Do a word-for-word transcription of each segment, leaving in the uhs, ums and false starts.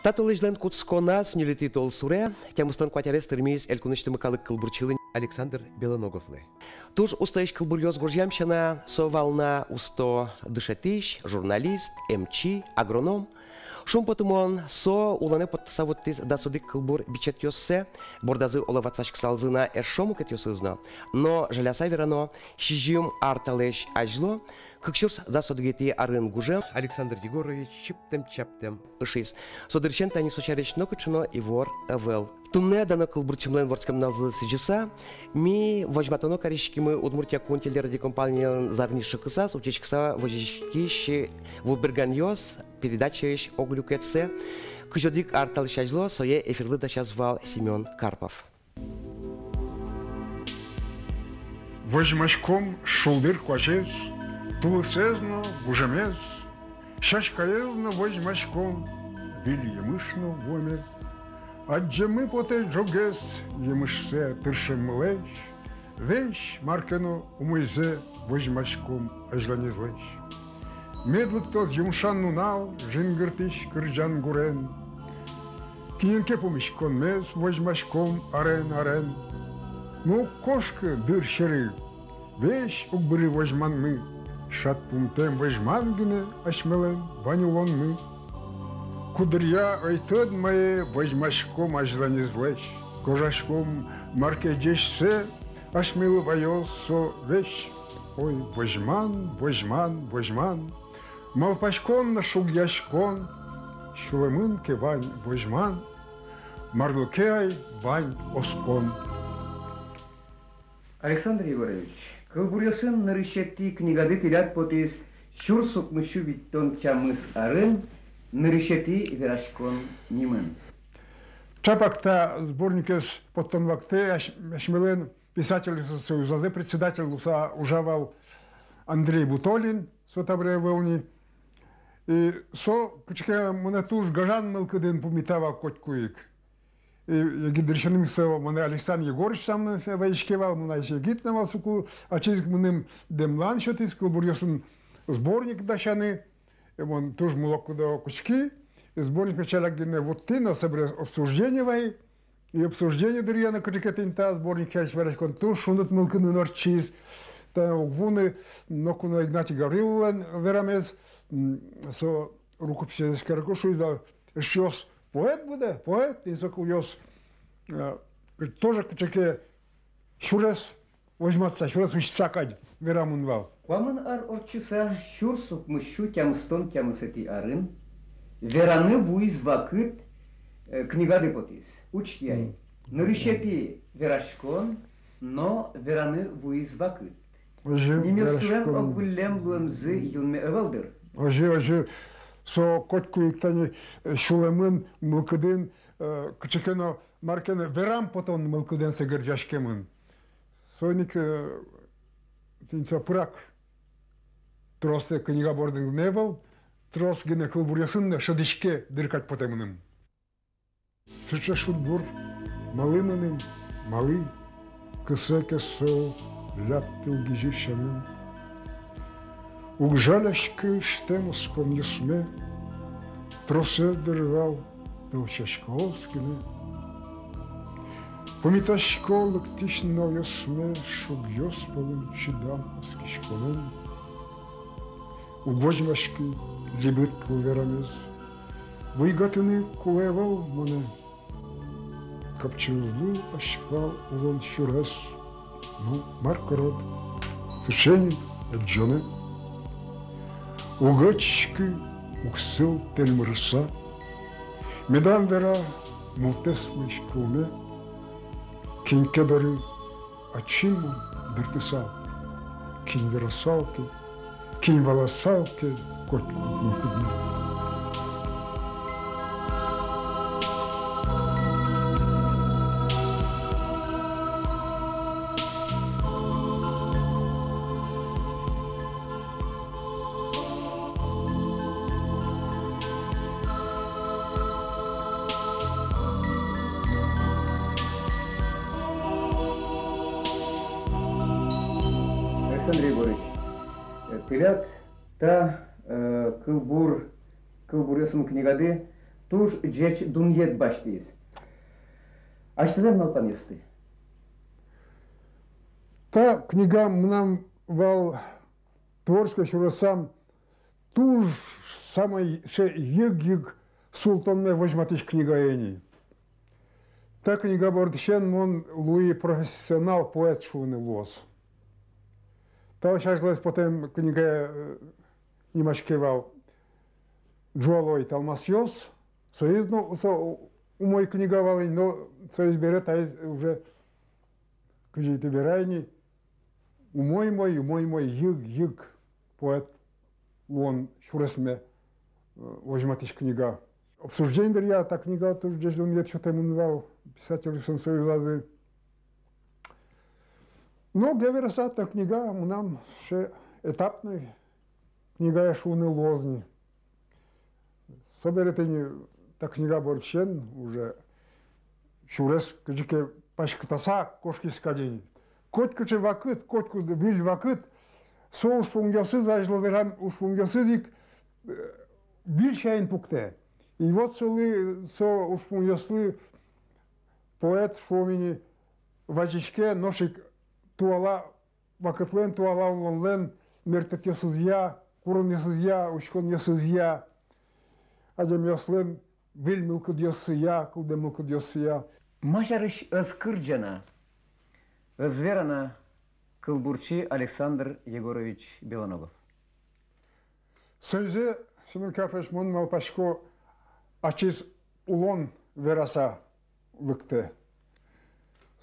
Та толэзьлэн кутсконаз ньылетӥ толсуре тямыстон куать арес тырмиз элькунысьтымы калык кылбурчилы Александр Белоноговлы. Туж устоесь кылбуръёс гожъям сяна, со вал на усто дышетӥсь, журналист, эмчи, агроном. Шумпотымон, со улонэ поттыса вуттӥз дас одӥг кылбур бичетъёссэ, бордазы оло ватсаськысалзы на эшшо мукетъёсыз но. Но жаляса верано, сизьым ар талэсь азьло, кык сюрс дас одӥгетӥ арын гужем, Александр Егорович чыптэм-чаптэм ышиз. Со дырысен тани со сярысь нокыӵе но ивор ӧвӧл. Туннэ дано кылбурчимылэн вордскем нуналзылы сӥзьыса, ми возьматоно кариськимы «Удмуртия» кун телерадиокомпаниялэн зарни шыкысаз утиськыса возиськись «Ву берганъёс» передачаысь ог люкетсэ. Кызь одӥг ар талэсь азьло сое эфирлы дасяз вал Семён Карпов. Возьмаськом шулдыр куазез, тулысэз но гужемез, сяськаез но возьмаськом, выль емыш но вуэмез. Адӟеммы потэ ӝоггес емышсэ тыршеммылэсь, весь мар ке но умойзэ возьмаськом азьланезлэсь. Мед лыктоз юмшан нунал жингыртӥсь кырӟан гурен. Кинэн ке пумиськонмес возьмаськом арен-арен. Но уг кошкы дыр сьӧры, весь уг быры возьманмы. Шат пумтэм возьман гинэ асьмелэн вань улонмы. Кудыръя ӧй тод, мае возьмаськом азьланезлэсь. Кожаськом мар ке ӟечсэ, асьмелы ваёз со весь. Ой, возьман, возьман, возьман. Малпаськон но шугъяськон, сюлэмын ке вань возьман, марлы ке ай вань оскон. Александр Егорович, кылбуръёсын нырысетӥ книгады тӥляд потӥз сюрс укмыссю витьтон тямыс арын «Нырысетӥ вераськон» нимын. Чапак та сборникез поттон вакытэ ась-, асьмелэн писательёсыз союзазы председатель луыса ужа вал Андрей Бутолин, со табере ӧвӧл ни. И со кыӵе ке монэ туж гажан мылкыдын пумита вал котьку ик. И егит дырысеным со монэ Александр Егорыч самой вазиське вал, мон ай егит на вал соку, ачиз ик мыным дэмлан сётӥз кылбуръёсын сборник дасяны. И мон туж мылокыдо кутски, и сборник печатлак гинэ вуттӥ, но собере обсуждение вай. И обсуждение дыръя но кыӵе ке тӥни та сборник сярысь вераськон туж шуныт мылкыдын ортчиз. Та уг вуны ноку но Игнатий Гавриловлэн верамез, м, со рукописез эскерыку шуиз вал, эшъёс, поэт будэ, поэт, тӥни со кылъёс, э, тоже кыӵе ке сюрес возьматыса, сюрес усьтыса кадь верамын вал. Куамын ар ортчыса, сюрс укмыссю тямыстон тямысэтӥ арын «Вераны вуиз вакыт», э, книгады потӥз. Учке ай. Мгм. Нырысетӥ вераськон но «Вераны вуиз вакыт». Озьы, нимъёссылэн вераськон. Ог выллем луэмзы юнме ӧвӧл дыр. Озьы, озьы. Со котьку ик тани, э, сюлэмын, мылкыдын, э, кыӵе ке но, мар ке но верам потон мылкыдэн со герӟаськемын. Соин ик, э, тӥни со пырак трос книга бордын гинэ ӧвӧл, трос гинэ кылбуръёсын но шӧдӥське дыр кадь потэ мыным. Сыӵе шудбур малы мыным, малы, кысэ ке со ляб тылгизьы сямен. Уг жаляськы ыштэм осконъёсме, тросэз дыр вал тӧл сяськаос гинэ. Пумитасько лыктӥсь нуналъёсме, шугъёс пӧлын чидам оскиськонэн. Уг возьмаськы либыт кыл верамез, буйгатыны кулэ ӧвӧл монэ. Капчи уз лу азьпал улон сюрес, но мар карод, сыӵе ини адӟонэ. Уг ӧтиськы, уг сыл тэльмырыса, медам вера мултэслэсь кылме. Кин ке доры ачим мон дыртысал, кин верасал ке, кин валасал ке котьку мылкыдме. Александр Егорович, э, тӥляд та, э, кылбур, кылбуръёсын книгады Туж ӟеч дунъет басьтӥз. Асьтэлэн малпанъёсты. Та книга мынам вал творческой сюресам туж самой сыӵе йыг-йыг султонме возьматӥсь книгае ини. Та книга бордысен мон луи профессионал поэт шуыны луоз. Талэсь азьло ик потэм книга, э, нимаське вал «Ӝуало италмасъёс». Соиз но, со умой книга вал ини, но соиз бере таиз уже, кызьы тӥ верай ини, умой-умой, умой-умой, йыг-йыг поэт луон сюресме, э, возьматӥсь книга. Обсуждение дыръя та книга туж ӟеч дунъет сётэмын вал писательёслэн союзазы. Но, огъя вераса, та книга мынам сыӵе этапной книгае шуыны луоз ни. Собере тӥни та книга бордысен уже сюрес кызьы ке паськытаса кошкиз кадь ини. Котькыӵе вакыт, котькуд выль вакыт, со ужпумъёсыз, азьло верам ужпумъёсыз ик, э, выль сямен пуктэ. И вот солы, со ужпумъёслы поэт, шуом ини, вазиське нош ик туала вакытлэн, туала улонлэн мертэтъёсызъя, куронъёсызъя, учконъёсызъя, адямиослэн выль мылкыдъёссыя, кылдэм мылкыдъёссыя. Ма сярысь ӧз кырӟа на, ӧз вера на кылбурчи Александр Егорович Белоногов? Соизэ, Семён Карпович, мон малпасько, ачиз улон вераса лыктэ.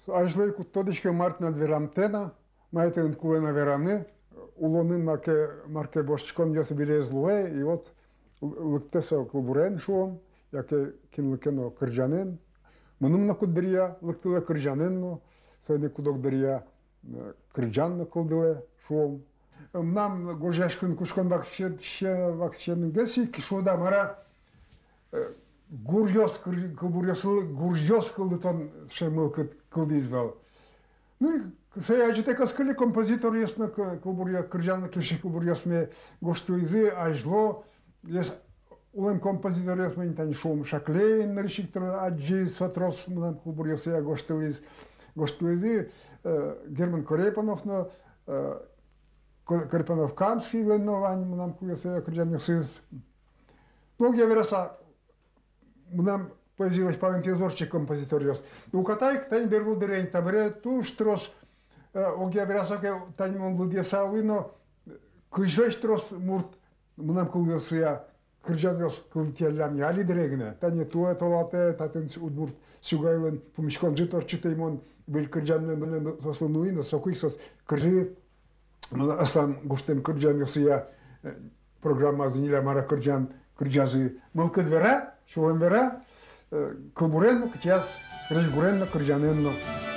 Азьло ик уд тодӥськы, мар тынад верамтэ на, мае тыныд кулэ на вераны, улонын мар ке, мар ке воштӥськонъёс выльысь луэ, и вот л-, лыктэ со кылбурен, шуом, яке кинлы ке но кырӟанэн. Мыным но куддыръя лыктылэ кырӟанэн но, соин ик куд-ог дыръя, э, кырӟан но кылдылэ, шуом. Мынам гожъяськыны кутскон вакче-, вакчиенгес ик, шуод-а, мар-а, э, гуръёс кыр-, кылбуръёслы гуръёс кылдытон сыӵе мылкыд кылдӥз вал. Ну и сое адӟытэк ӧз кыле, композиторъёс но к-, кылбуръё-, кырӟанлы кельшись кылбуръёсме гожтылӥзы азьло, ес улэм композиторъёсме ини, тани, шуом, Шаклейн нырысь ик тыр-, адӟи, со трос мынам кылбуръёсыя гожтылӥз, гожтылӥзы, э, Герман Корепанов но, э, Ко-, Корепанов-Камскийлэн но вань мынам кылъёсыя кырӟанъёсыз. Ну, огъя вераса, мынам поэзилэсь палэнтӥ ӧз ортчы композиторъёс. Уката ик тани берло дыре ини, табере туж трос, э, огъя вераса ке, тани мон лыдъяса улӥ но, кызьлэсь трос мурт мынам кылъёсыя кырӟанъёс кылдытъяллям ини али дыре гинэ. Тани туэ толалтэ татын Удмурт Сюгайлэн пумиськонзы ортчытӥ, мон выль кырӟанме, мон соослы нуи но, соку ик соос кырӟазы, мынам аслам гожтэм кырӟанъёсыя, э, программазы ньыль-а, мар-а кырӟан кырӟазы. Мылкыд вера, сюлэм вера, э, кылбурен но кытӥяз, крезьгурен но, кырӟанэн но.